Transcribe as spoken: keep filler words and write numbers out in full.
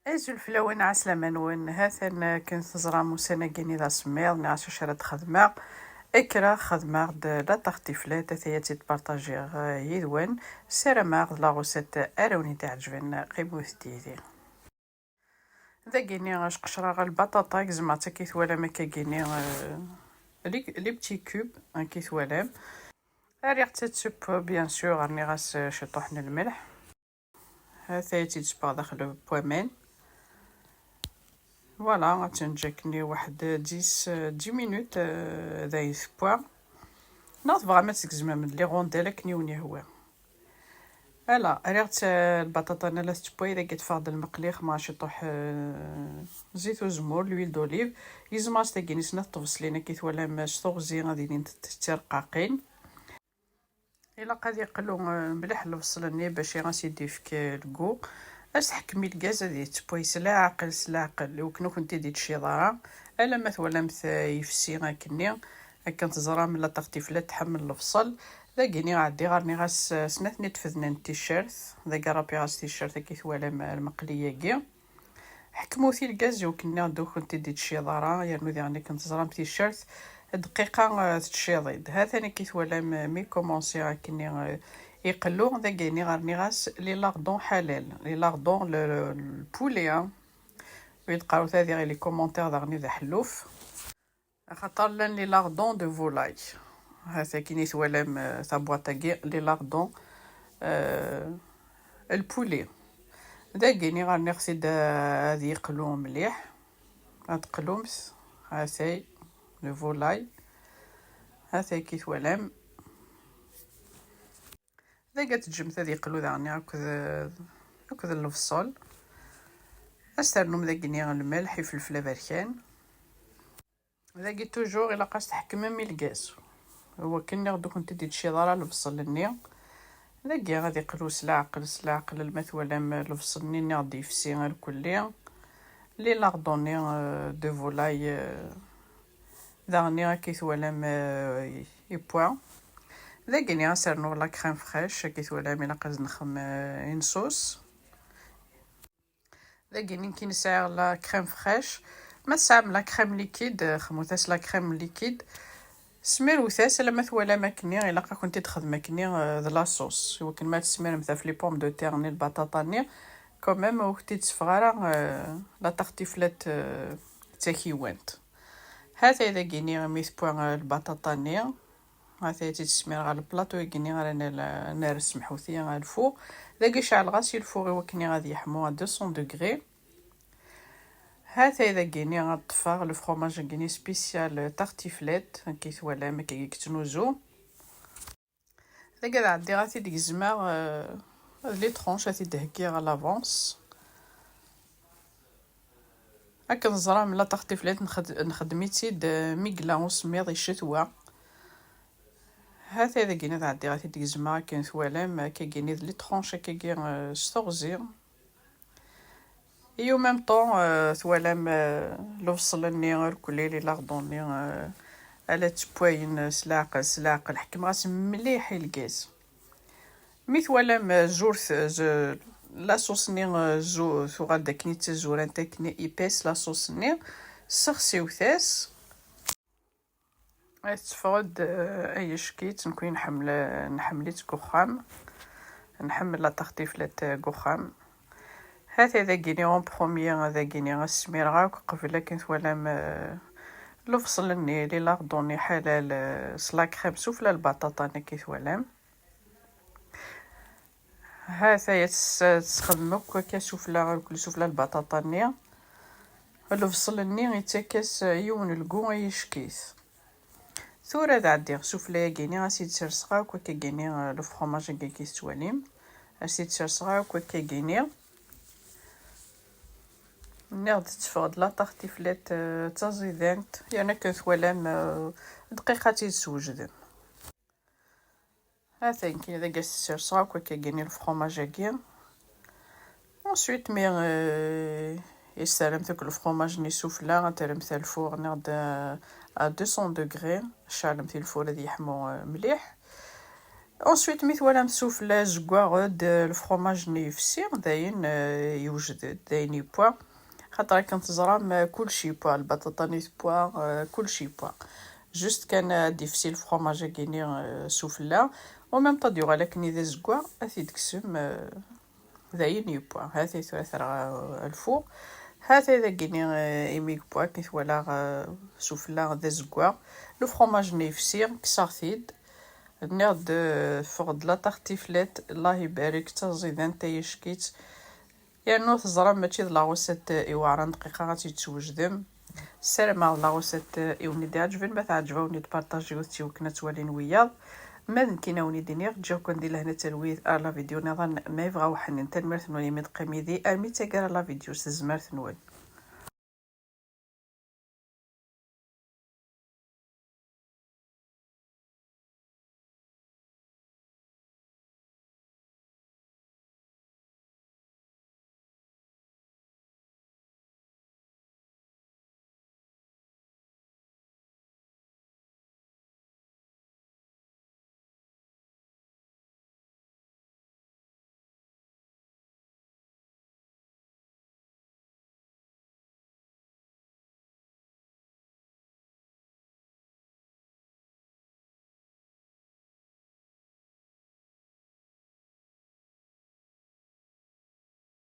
Azul fell-awen, ɛeslama-nwen. Ha-t-an akken teẓram ussan-agi-nni d asemmiḍ, nniɣ-as acu ara d-xedmeɣ. Kkreɣ xedmeɣ-d la tartiflette, ata-ya ad tt-id-partajiɣ, eh, yid-wen. Ssarameɣ d la recette ara wen-id-iɛeǧben, qqimet yid-i. Dagi-nni sqecreɣ lbaṭaṭa, gezmeɣ-tt akka i twalam, akka-gini, eh, les, les petits cubes, akka i twalam. Rriɣ-tt ad tsew, bien sûr, rniɣ-as, eh, ciṭuḥ n lmelḥ. Ha-t-aya tt-id-seppeɣ daxel n waman. Voilà, ad tenǧ akken i waḥed dix, dix minutes, euh, d ayen tewwa. Neɣ tebɣam ad tgezmem les rondelles akken i wen-yehwa. Ala, rriɣ-tt, euh, lbaṭaṭa-nni la tettewway, dagi teffeɣ-d lmeqli, xemma ciṭuḥ, euh, zit uzemmur, l'huile d'olive. Gezmeɣ-as tagi-nni snat tbeṣlin, akka i twalam, s teɣzi ad ilint d tirqaqin. Ilaq ad yeqlu, eh, mliḥ lebṣel-nni bac i as-id-yefk, eh, lgu. Ad s-teḥkem i lgaz ad yettewway s leɛqel, s leɛqel, iwakken ur kent-id-ittciḍ ara. Alamma twalamt, eh, yefsi akkenni, akken teẓram la tartiflette tḥemmel lebṣel. Dagi-nni ɛeddiɣ rniɣ-as, eh, snat n yitfednen n ticcert. Dagi ṛapiɣ-as ticcert, akka i twalam, eh, lmeqli-agi. Ḥekmut i lgaz iwakken nniɣ-d ur kent-id-ittciḍ ara, yernu diɣen akken teẓram ticcert, dqiqa, eh, tettciḍ-id. Ha-t-an akka i twalam, eh, mi kumansiɣ akkenni, eh, iqellu, dagi-nni rniɣ-as les lardons ḥalal, les lardons, le, le, le poulet, hein. Wid qqarut ad iɣi les commentaires daɣen d aḥelluf. Axaṭer llan les lardons de volaille. Ha-t-akin i twalam, eh, tabwaṭ-agi, les lardons, eh, le poulet. Dagi-nni rniɣ-t-id, eh, ad yeqlu mliḥ. Ad teqlumt, ha-t-ay, le volaille. Ha-t-ay ki twalam. Dagi ad teǧǧemt ad yeqlu daɣen akked, akked lebṣel. Ad s-ternum dagi-nni lmelḥ, ifelfel aberkan. Dagi toujours ilaq ad s-tḥekmem i lgaz. Wakken nniɣ-d ur kent-id-ittciḍ ara lebṣel-nni. Dagi ad iqlu s leɛqel, s leɛqel, alma twalam lebṣel-nni nniɣ-d yefsi irkelli. Les lardons-nni, euh, de volaille, euh, daɣen-nni akka i twalam, euh, yewwa. Dagi-nni ad s-rnuɣ la crème fraîche, akka i twalam ilaq ad nexdem, euh, une sauce. Dagi-nni nekkin sɛiɣ la crème fraîche. Ma tesɛam la crème liquide, xedmet-as la crème liquide. Smirwet-as alamma twalam akkenni, ilaq ad kent-id-texdem akkenni, euh, d la sauce. Iwakken ma tesmirem ɣef les pommes de terre-nni, lbaṭaṭa-nni, quand même ur kent-id-teffeɣ ara, euh, la tartiflette, euh, d takiwant. Ha-t-ay dagi-nni mi tewwa, euh, lbaṭaṭa-nni. Ha-t-ay tt-id-smireɣ ɣer lplaṭu-agi-nni ara nal-, nerr, semḥut-iyi, ɣer lfuṛ. Dagi ceɛleɣ-as i lfuṛ iwakken ad yeḥmu à deux cents degrés. Ha-t-ay dagi-nni ad ṭṭfeɣ le fromage-agi-nni spécial tartiflette, akka i twalam, akka i yettnuzu. Dagi ad ɛeddiɣ ad t-id-gezmeɣ, euh, ad les tranches, ad t-id-heggiɣ à l'avance. Akken teẓram, la tartiflette nxed-, nxeddem-itt-id, euh, mi yella usemmiḍ i ccetwa. Ha-t-ay dagi ad ɛeddiɣ ad t-id-gezmeɣ akken twalam, akka-gini d les tranches, akka-gi, euh, s teɣzi. Et au même temps, euh, twalam, euh, lebṣel-nni irkelli, les lardons-nni, euh, ala ttewwayen s leɛqel, s leɛqel. Ḥekmeɣ-as mliḥ i lgaz. Mi twalam, euh, zurt, euh, z-, la sauce-nni, euh, zu-, tuɣal-d akken i d tazurant, akken i épaisse la sauce-nni, ssexsiwet-as. Tetteffeɣ-d, eh, ay ack-itt, nekni nḥemmel, nḥemmel-itt deg uxxam. Nḥemmel la tartiflette deg uxxam. Ha-t-ay dagi-ni en premier, dagi-ni ad smireɣ akk qbel akken twalam, eh, lebṣel-nni, les lardons-nni ḥalal, eh, s la crème sufella lbaṭaṭa-nni akka i twalam. Ha-t-ay ad tes-, tesxedmem akk akka sufella, irkel sufella lbaṭaṭa-nni. Lebṣel-nni yettak-as yiwen lgu ay ack-it. Tura ad ɛeddiɣ sufella-agi-ni, ad s-id-serseɣ akk akka-gini, eh, le fromage-agi akka i tettwalim. Ad s-id-serseɣ akk akka-gini. Nniɣ-d tetteffeɣ-d la tartiflette, eh, d taẓidant, yerna akken twalam, eh, dqiqa ad tt-id-swejdem. Ha-t-ay nekkini dagi ad s-serseɣ akk akka-gini le fromage-agi. Ensuite, mi, euh, i s-terremt akk le fromage-nni sufella, ad terremt ar lfuṛ, nniɣ-d, euh, à deux cents degrés, ceɛlemt i lfuṛ ad yeḥmu, euh, mliḥ. Ensuite, mi twalam sufella zeggaɣ-d, lefromaj-nni yefsi, dayen, eh, yewjed-d, dayen yewwa. Xaṭer akken teẓram, eh, kullec yewwa, lbaṭaṭa-nni tewwa, eh, kullec yewwa. Juste kan ad d-yefsi lefromaj-agi-nni, eh, sufella. Au même temps, ad yuɣal akken d azeggaɣ, ad t-id-tekksemt, eh, dayen yewwa. Ha-t-ay tura terɣa, eh, lfuq. Ha-t-ay dagi-nni, eh, imi yewwa, akken twalaɣ, eh, sufella d azeggaɣ. Lefromaj-nni yefsi, kkseɣ-t-id. Nniɣ-d, eh, teffeɣ-d la tartiflette, Allah ibarek, d taẓidant tayackit. Yernu teẓram mačči d la recette iweɛren dqiqa ad tt-id-twejdem. Ssarameɣ d la recette i wen-id-iɛeǧben, ma teɛǧeb-awen-id partagiwet-tt i wakken ad twalin wiyaḍ. Ma d nekkini a wen-id-iniɣ, ǧǧiɣ-ken di lehna d talwit ar la vidéo nniḍen ma yebɣa uḥnin. Tanemmirt-nwen imi d-teqqim yid-i armi d taggara n la vidéo s tezmert-nwen.